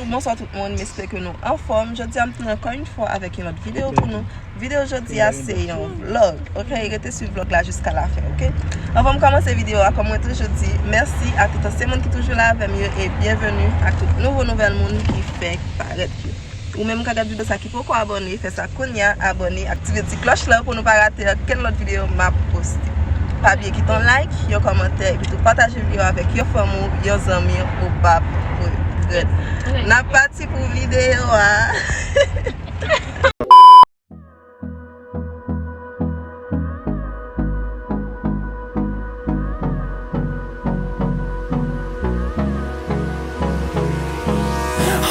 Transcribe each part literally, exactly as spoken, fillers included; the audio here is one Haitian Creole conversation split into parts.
Bonswa tout moun, m espere ke nou anfòm. Jodi a m tounen ankò yon fwa avèk yon lòt videyo pou nou. Videyo jodi a se yon vlog, ok? Rete swiv vlog la jiska lafen, ok? Anvan m kòmanse videyo a, kòm mwen toujou di, mèsi a tout ansyen moun ki toujou la avè m yo e byenveni a tout nouvo nouvèl moun ki fèk parèt yo. Ou menm ka gad videyo sa ki poko abòne, fè sa kounye a, abòne, aktive ti klòch la pou nou pa rate okenn lòt videyo m ap poste. Pa bliye kite yon like, yon kòmantè, epi tou pataje videyo avèk yon fanmi w, yon zanmi w, ou p ap regrèt. N ap pati pou videyo a.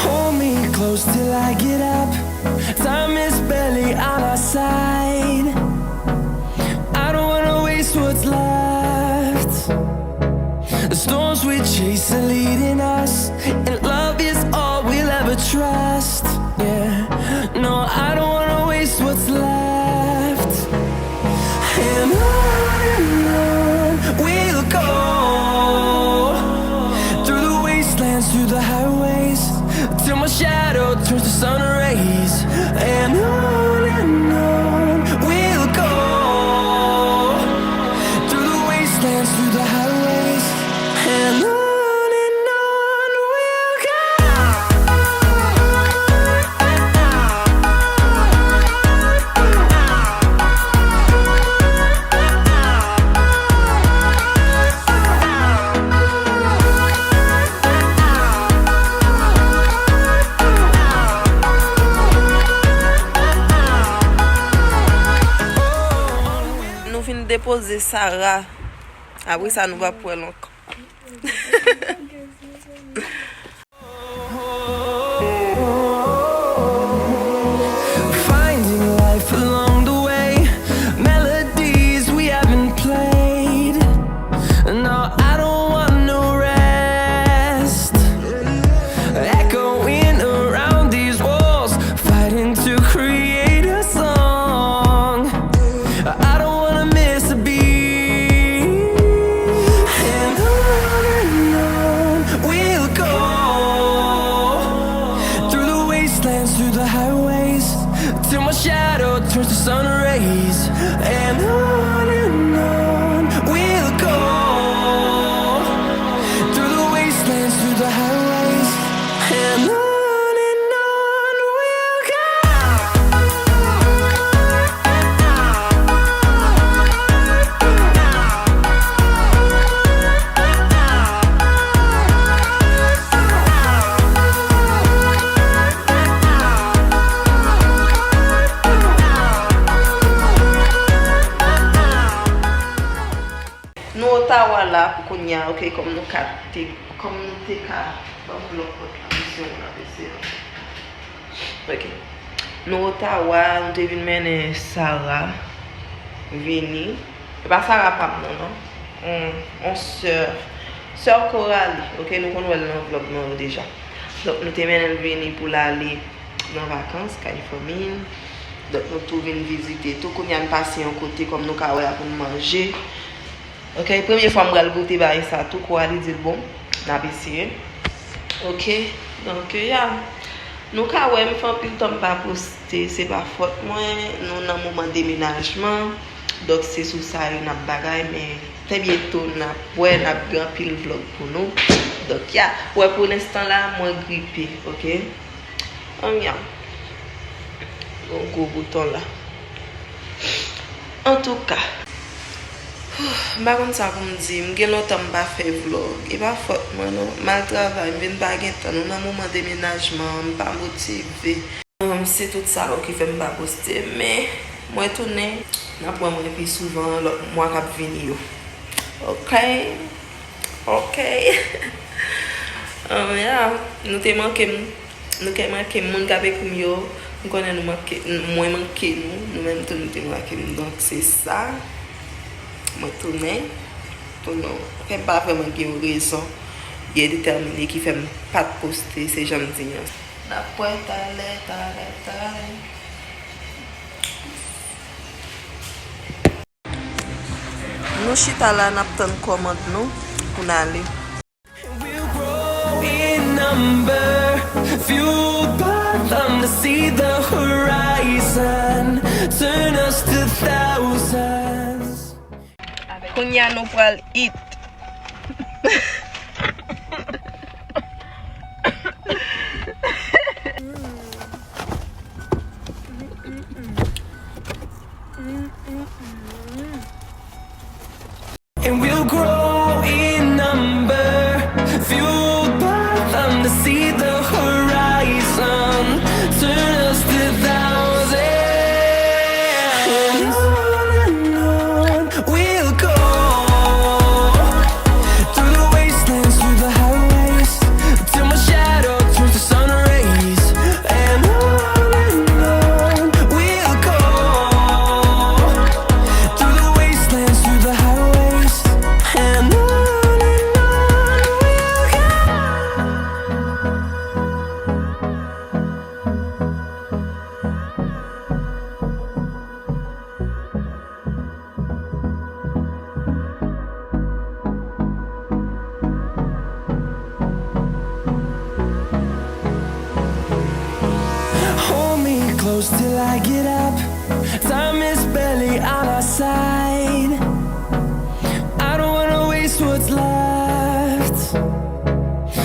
Hold me close till I get up. Time is barely on our side. I don't wanna waste what's left. The storms we chase are leading us, and love is all we'll ever trust. Yeah, no, I don't wanna waste what's left. And on and on we'll go, through the wastelands, through the highways, till my shadow turns to sun rays. And on and on we'll go, through the wastelands, through the highways, and on and on we'll go. Nou vin depoze Sarah. Apre sa, nou p ap wè l ankò. Finding life along the way, melodies we haven't played. No, I don't want no rest. Echoing around these walls, fighting to create a song. I don't wanna miss a beat. And on and on we'll go, through the wastelands, through the highways, till my shadow turns to sun rays. And on and on we'll go, through the wastelands, through the highways, and on and on we'll go. Nou Ottawa la pou kounye a, ok, kòm nou ka te, kòm nou te ka, ban m lòt pòt la, mesye, moun ap eseye. Ok. Nou Ottawa, nou te vin mennen Sarah vini. E pa Sarah pa m nan, non. On, on sè, sè Coralie, ok, nou konn wè l nan vlòg mwen yo deja. Donk, nou te mennen l vini pou l ale nan vakans, kay fanmi l. Donk, nou tou vin vizite tou. Kounye a, n pase yon kote, kòm nou ka wè a, pou n manje. Ok, premye fwa m pral goute bagay sa tou, Coralie di l bon, n ap eseye. Ok, donk, ya. Nou ka wè m fè anpil tan m pa poste, se pa fòt mwen, nou nan moman demenajman, donk se sou sa yo n ap bagay, men trè byento n ap wè, n ap gen anpil vlòg pou nou. Donk, ya, wè pou lenstan la, mwen gripe, ok? Anmyan. Gon gwo bouton la. Antouka, m pa konn sa pou m di. M gen lontan m pa fè vlòg. E pa fòt mwen, non. M al travay, m vin pa gen tan. Nou nan moman demenajman, m pa motive. Hum, se tout sa yo ki fè m pa poste. Men, mwen tounen. N ap wè mwen pi souvan lòt mwa k ap vini yo. Ok? Ok. Anmya, nou te manke m. Nou te manke m. Moun k ap ekri m yo, m konnen nou manke, mwen manke nou. Nou menm tou nou te manke m. Donk, se sa. Mwen tounen. Tounen. Fè m pa vrèman gen yon rezon byen detèmine ki fè m pa t poste, se jan m di an. N ap wè talè, talè, talè. Nou chita la, n ap tann kòmand nou pou n ale. We'll grow in number, Fueled by them to see the horizon, turn us to thousands. Kounye a nou pral eat. And we'll grow in number, fueled by them to see the horizon, turn us to thousands. And on and on we'll go, through the wastelands, through the highways, till my shadow turns to sun rays. And on and on we'll go, through the wastelands, through the highways, and on and on we'll go. Hold me close till I get up. Time is barely on our side. I don't wanna waste what's left.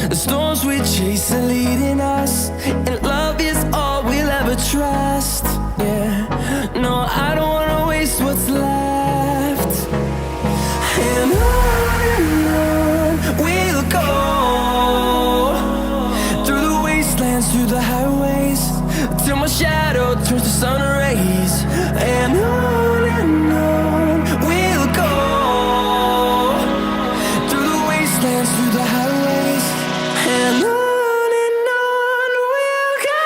The storms we chase are leading us, and love is all we'll ever trust. Yeah, no, I don't wanna waste what's left. And on and on we'll go, through the wastelands, through the highways, till my shadow turns to sun rays. And on and on we'll go, through the wastelands, through the highways, and on and on we'll go.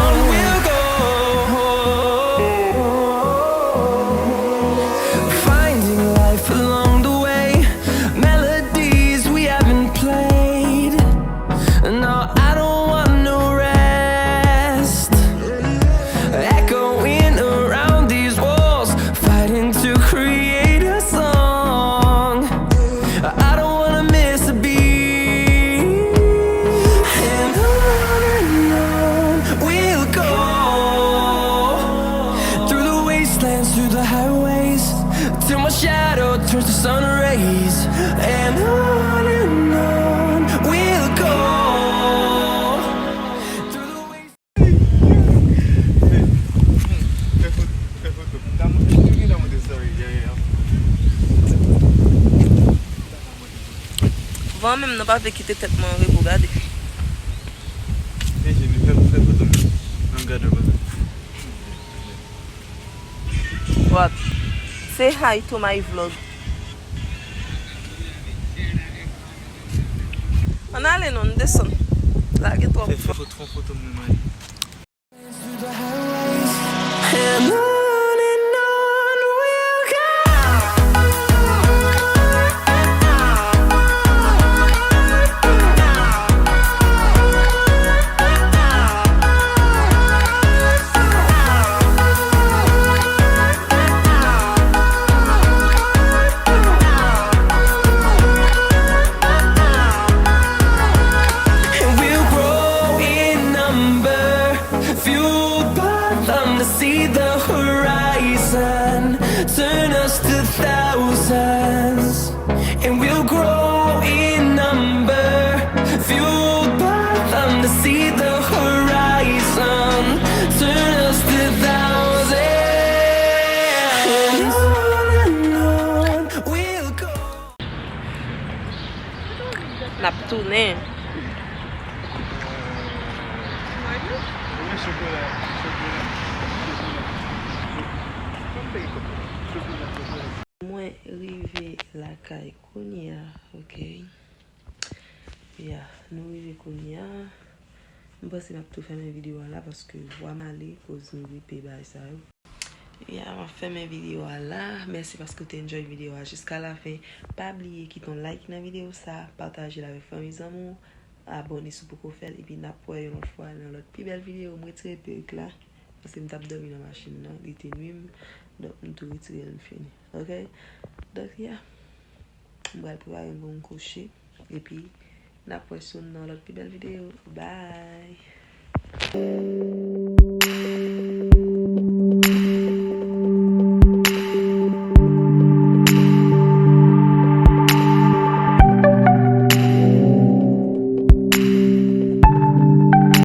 On we'll go, finding life along the way, melodies we haven't played. No, I don't want no rest. Echoing around these walls, fighting to create a song. I don't wanna miss a beat. And on and on we'll go, through the wastelands, through the highways, till my shadow turns to sun rays. And on and on we'll go, through the wastelands. Van menm nan pa vle kite tèt mwen an repo, gade. What? Say hi to my vlog. Ann ale non, n desann. Lage twòp. Fè, fè foto, fè foto mwen, mwen. And on and on we'll go. And we'll grow in number, fueled by them to see the horizon, turn us to thousands. And we'll grow in number, fueled by them to see the horizon, turn us to thousands. And on and on we'll go. N ap tounen. Mwen rive lakay kounye a, ok. Ya, nou rive kounye a. M panse m ap tou fèmen videyo a la paske vwa m ale koz m gripe bagay sa yo. Ya, m ap fèmen videyo a la. Mèsi paske w te enjoy videyo a jiska la fen. Pa bliye kite yon like nan videyo sa, pataje l avèk fanmi, zanmi w, abòne si w poko fè l, epi n ap wè yon lòt fwa nan lòt pi bèl videyo. M retire perik la paske m t ap dòmi nan machin nan, li te nui m. Donk, m tou retire l, m fini. Oke? Donk, ya. M pral prepare m pou m kouche. Epi, n ap wè sou nan lòt pi bèl videyo. Bye!